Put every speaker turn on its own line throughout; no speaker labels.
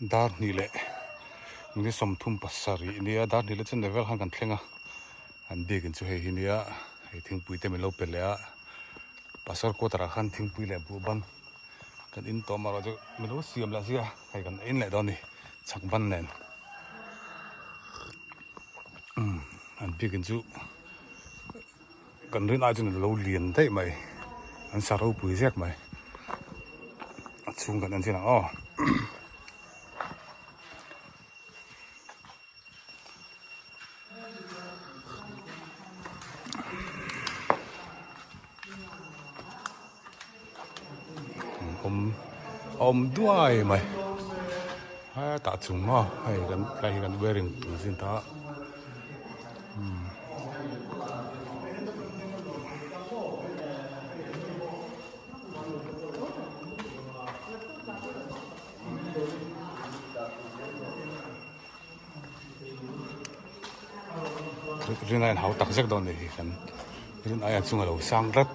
Dar hnih leh ni 37 nia dar hnih leh chennai vel khan kan thleng a an biakin chu hei hi nia hei thingpui te min lo pe leh a pastor quarter ah khan thingpui leh buh ban kan in tawh amaherawhchu min lo siam leh sia hei kan in leh dawn a ni chhak ban nen umm an biakin chu Kan rin ai chuan a lo lian daih mai an sa ropui zek mai a chhung kan en chian ang aw. Awm awm duai mai hetah chung maw hei kan tlai hi kan wearing tur zin ta umm. Rin aiin hau tak zek dawn a ni hi kan rin aia chung a lo sang tlat.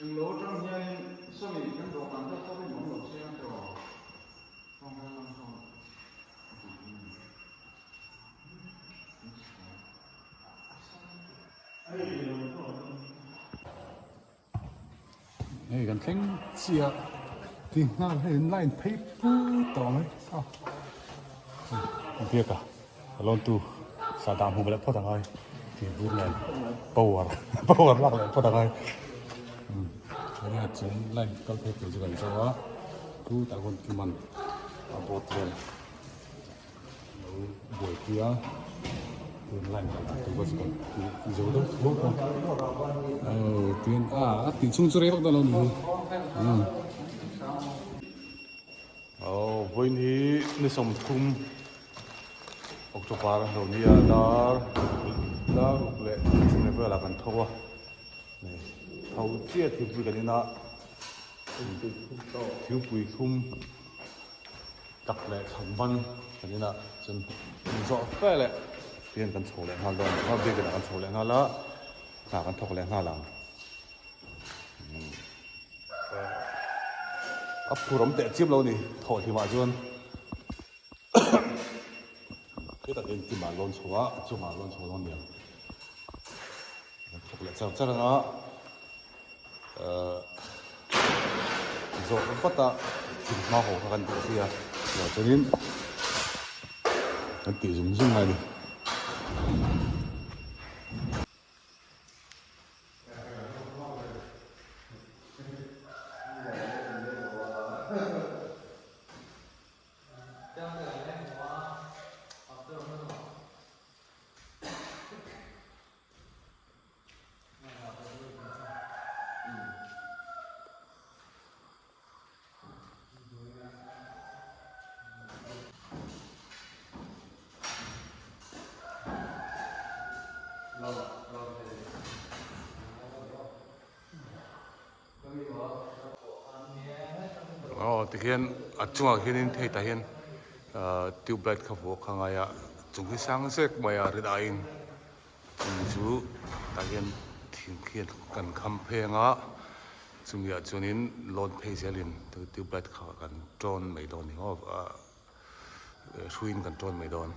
Englo atang hianin sawmi kan dawhkan te pawh in awm lo chiang tawh tawngtai lam sawn a tih hi a ni.
Hei kan thleng chiah ti nghal hei line phei put tawh mai a biak a a lawn tu sahdah hmu leh phawt angai tih bur nen power power lak leh phawt angai hei a chung line kal phei tur chu kan zawh a chutah khawn man a boat vel. Lo buaipui a tun line kal tak tur pawh chu kan ti zo deuh thuak a aw tin a a tih chhung chu rei vak dawn lo ni hi umm aw vawiin hi ni 30 October a lo nia dar dar ruk leh chumi velah kan tho a tho chiah thingpui kan in a thingpui thlum. Tak leh chhak ban kan inah chuan zawh fe leh tihian kan chho leh nghal dawn a ni a biakin ah kan chho leh nghal a hna kan thawk leh nghal ang a phur awm teh chiam lo a ni thawh hlim ah chuan hetah hian kim ah lawn chho a a chungah lawn chho dawn a ni ang kan thawk leh char char ang a. Zawh vat a thil hma haw kha kan duh si a chuvang chuanin kan tih zung zung a ni. Aw tikhian a chungah khianin hei tah hian ahh tube light kha vuah kha ngai a chung hi sang zek mai a rin aiin. Chung chu tah hian thing khian kan kham pheng a chumi ah chuanin lawn phei zelin tube light kha kan tawn mai dawn ni maw ah hruiin kan tawn mai dawn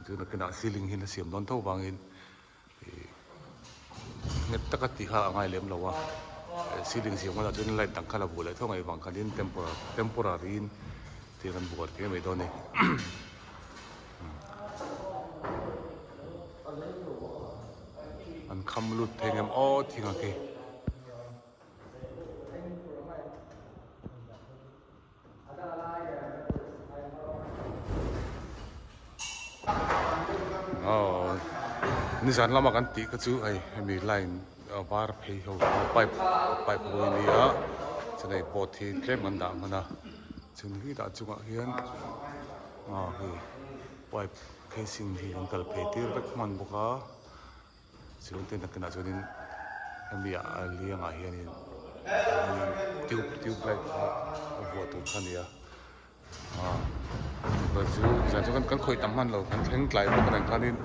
chu nakinah ceiling hi la siam dawn tho vangin ih nghet taka tih kha a ngai lem lo a ceiling siam hunah chuan light dang kha la buh leh tho ngaih vang khanin temporary in thil kan buat hle mai dawn a ni. An kham lut thei ngem aw thing a khi. Aw nizan lama kan tih kha chu hei hemi line var phei ho pipe pipe ho hi a ni a chuan hei board hi tlem an dah hman a chuan hetah chungah hian aw hei. Pipe casing hi an kal phei tir vek hman bawk a chuan te nakinah chuanin hemi ah a liangah hianin. Tube tube light kha a vuah tur kha a ni a ah tukverh chu zan chu kan khawih tam hman lo kan thleng tlai bawk a nen khanin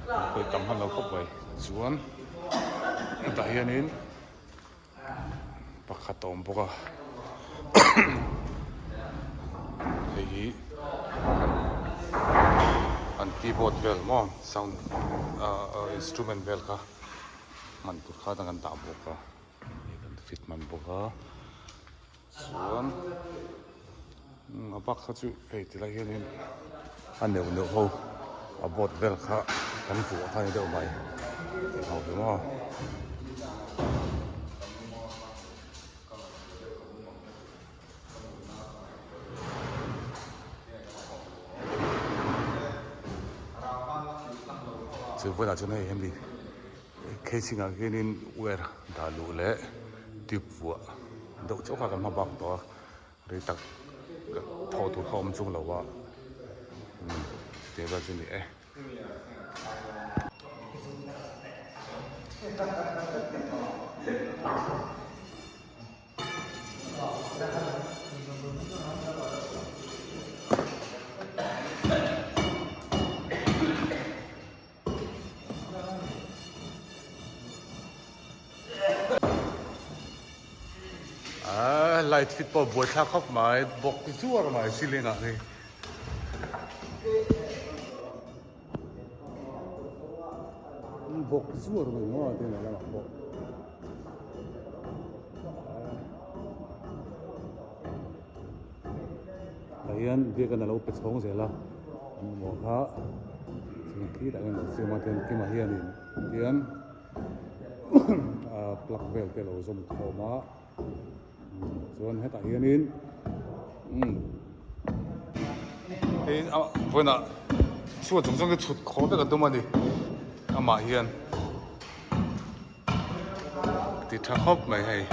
kan khawih tam hman lo khawp mai chuan hetah hianin pakhat a awm bawk a hei hi an keyboard vel maw sound ah instrument vel kha hman tur kha kan dah bawk a hei kan fit hman bawk a chuan a bak kha chu hei tilai hianin a neuh neuh ho a board vel kha kan vuah kha a ni deuh mai tih ho hi maw. Chu bulah chuan hei hemi casing ah hianin wire dah luh leh tube vuah deuh chauh kha kan hma bak tawh a rei tak thawh tur kha awm chung lo a umm chutiang vel chu a ni e. Aaa light fit pawh buai thlak khawp mai bawk zuar mai ceiling ah hi. Bawk zuar mai maw a tin a lamah pawh. Tah hian biakin a lo pe chhawng zel a an mamawh kha chung khi tah hian an siam a tin kima hianin tian ah plug vel te a lo zawm khawm a chuan hetah hianin umm hei a vawiinah chhuat zawng zawng hi chhut khawh vek a tum a ni amah hian. Ti tha khawp mai hei.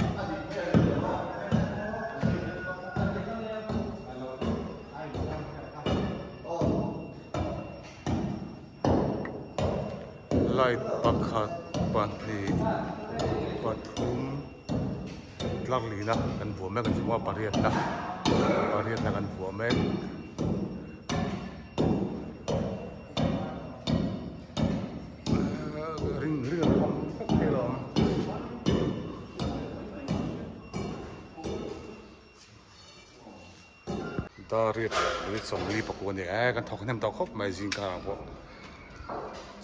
Light pakhat pahnih pathum tlak lihna kan vuah mek a ni maw pariatna pariatna kan vuah mek. Ring ring an awm vek thei lo ang. Dariat leh minute 40 pakua a ni e kan thawk hnem tawh khawp mai zing karah pawh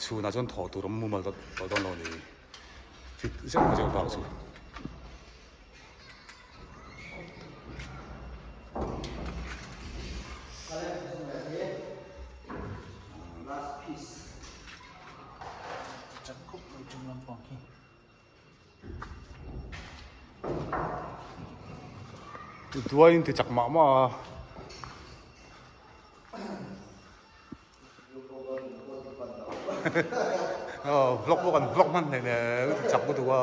chhunah chuan thawh tur awm mumal tawh dawn lo a ni fit zeuh zeuh vang chu. Tuain ti chak mah mah a. Vlog pawh kan vlog hman hle hle chak lutuk a.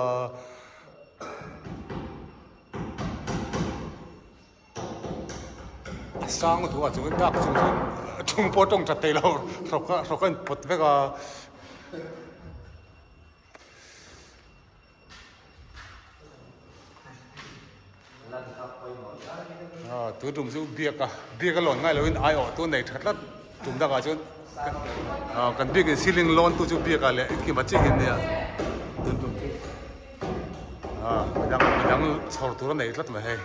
A sang lutuk a chuan dak chung chuan chung pawh tawng that theih loh hrawk a hrawk a inpawt vek a. Tu tum chu biak a biak a lawn ngai loin ai awh tu nei tha tlat tum dangah chuan kan biak in ceiling lawn tu chu biak ah leh engkim a chiah in nia tun tum chu midang midang chhawr tur a nei tlat mai hei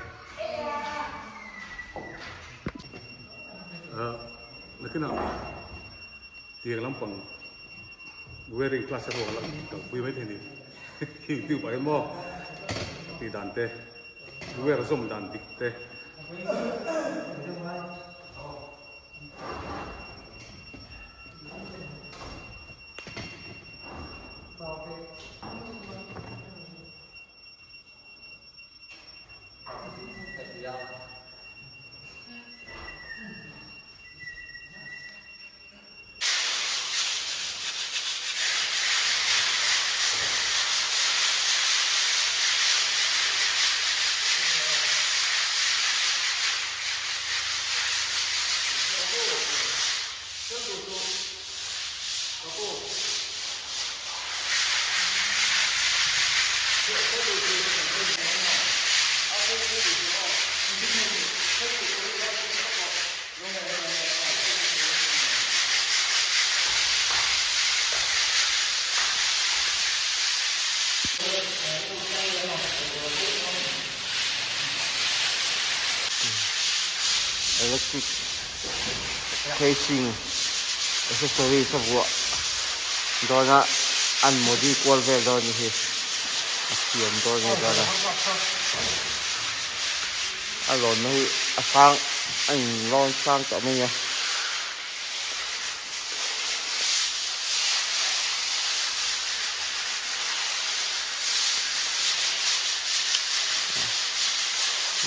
nakinah tiang lampang wearing class erawh a la kalpui maithei a ni heng tih pah hian maw tih dan te wear zawm dan dik te.
Electric casing accessories a vuah dawn a an modi kual vel dawn a ni hi a siam dawn nge dawn a a lawnna hi a sang a in lawn sang tawh mai a.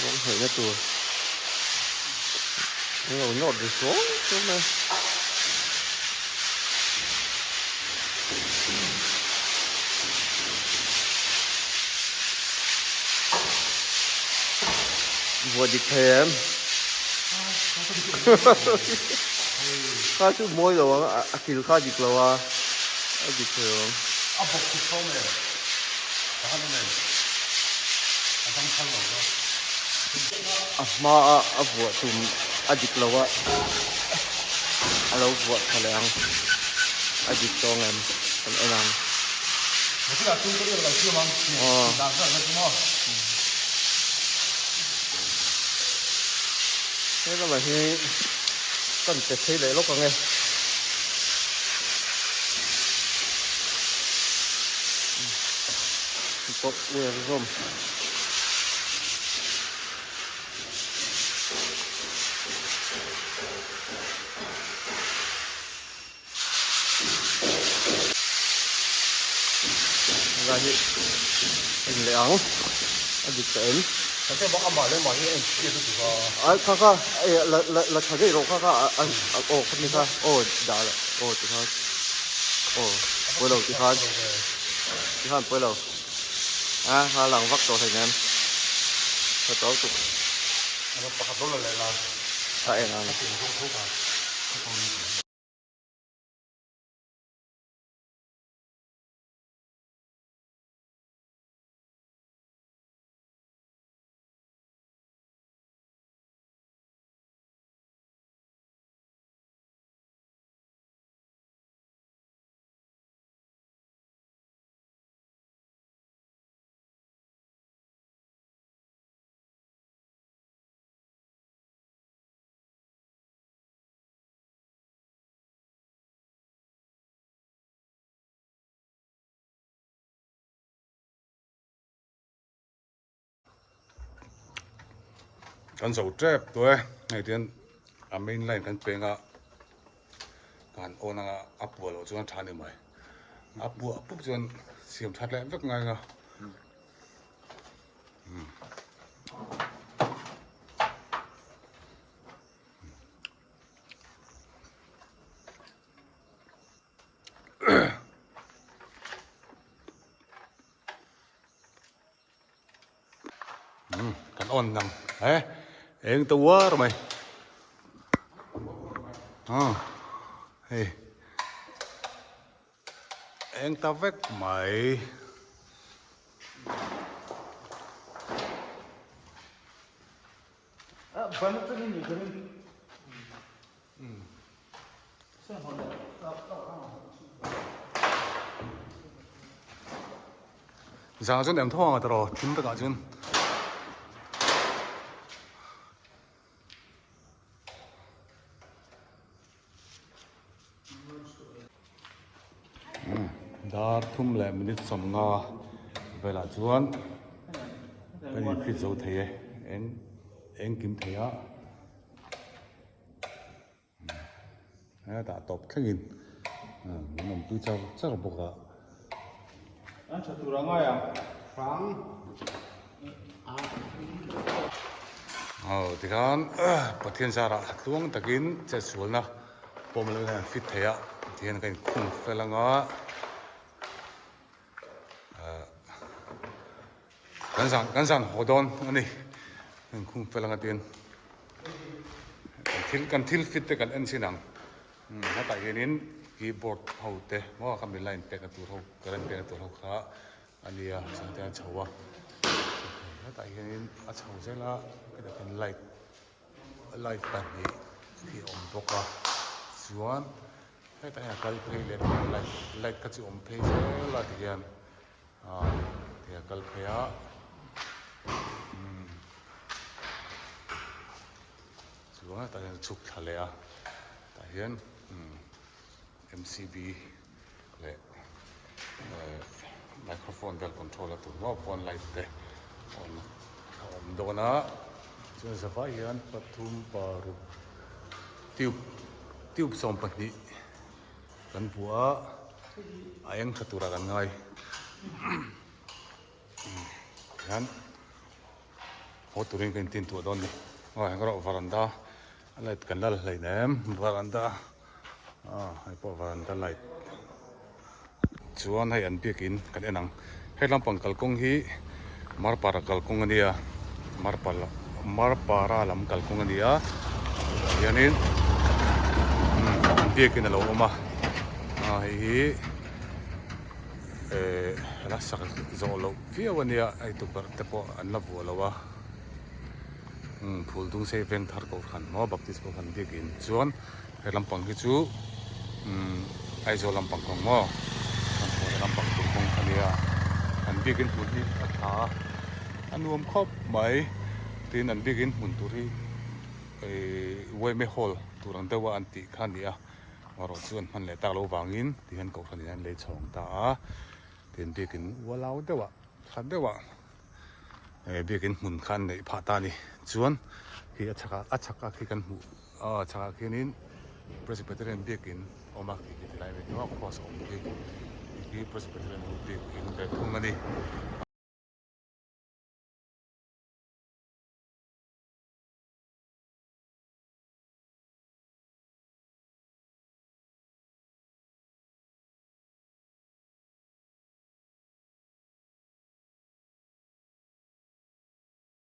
Rawng hnawihna tur an lo nawt ri suau suau mai a. Vuah dik thei em? Kha chu mawi lo ang a kil kha dik lo a a dik thei lo ang.
A bawk chu tho nen ka han en a dang phal lo ka.
A hma a a vuah tum a dik lo a a lo vuah tha leh ang a dik tawng em kan en ang. He lamah hi kan pe phei leh lawk ang e. Pawh uar zawm. Helai hi en leh ang a dik tawh em? Ai kha kha eh la la la tha daih rawh kha kha a aw khami kha aw dah la aw tikhan aw pawi lo tikhan tikhan pawi lo a kha lang vak tawh hleinem tha tawh lutuk a en ang.
Kan zo tep tawh e hei tian a main line kan peng a kan on anga a puah loh chuan a tha ni mai a puah pup chuan siam that leh vek ngai ang a. Kan on nang he eng ta uar mai hei eng ta vek mai. Zang chuan em tho ang a tawrh aw thim takah chuan. Dar thum leh minute sawmnga velah chuan kan in fit zo thei e eng engkim thei a hetah tawp thlengin min awmpui char char bawk a.
An tha tur a ngai ang hrang.
Aw tikhan Pathian zarah tluang takin chetsualna pawm loh hian an fit thei a tihian ka inkhung fel anga kan zan kan zan haw dawn a ni inkhung fel anga tihian kan thil kan thil fit te kan en chin ang hetah hianin keyboard ho te maw khami line pekna tur ho current pekna tur ho kha a nia chuan te a chho a hetah hianin a chho zel a hetah hian light light pahnih hi a awm bawk a chuan hetah hian a kal phei leh a light light kha chu a awm phei zel a tihian ah ti a kal phei a umm chuan. Chuan tah hian a chhuk thla leh a tah hian umm M_C_B leh ehh microphone vel control a tur maw pawn light te a awm a awm dawn a chuan zavai hian pathum paruk tube tube 12 kan vuah a a eng tha turah kan ngai hian haw turin ka intin tuah dawn a ni aw eng erawh varanda a light kan la la hlein em varanda ah hei pawh varanda light chuan hei an biakin kan en ang hei lampang kalkawng hi marpara kalkawng a nia marpara marpara lam kalkawng a ni a tah hianin an biakin a lo awm a ah hei hi eh la sak zawh loh viau a nia hei tukverh te pawh an la vuah lo a umm phul dung sei veng thar kohhran maw baptist kohhran biakin chuan he lampang hi chu umm Aizawl lampang kawng maw Aizawl lampang tur kawng a nia an biakin hmun hi a tha a a nuam khawp mai tin an biakin hmun tur hi ehh yma hall tur ang deuh a an tih kha a ni a. Erawh chu an hman leh tak loh vangin tihian kohhran in an lei chhawng ta a, tin biakin ualau deuh ah tha deuh ah eh biakin hmun kha an neih phah ta a ni. Chuan khi a chhak ah a chhak ah khi kan hmuh aw a chhak ah khianin Presbyterian biakin a awm a khi khi ti lai mek hi maw cross a awm khi khi Presbyterian ho biakin ve thung a ni.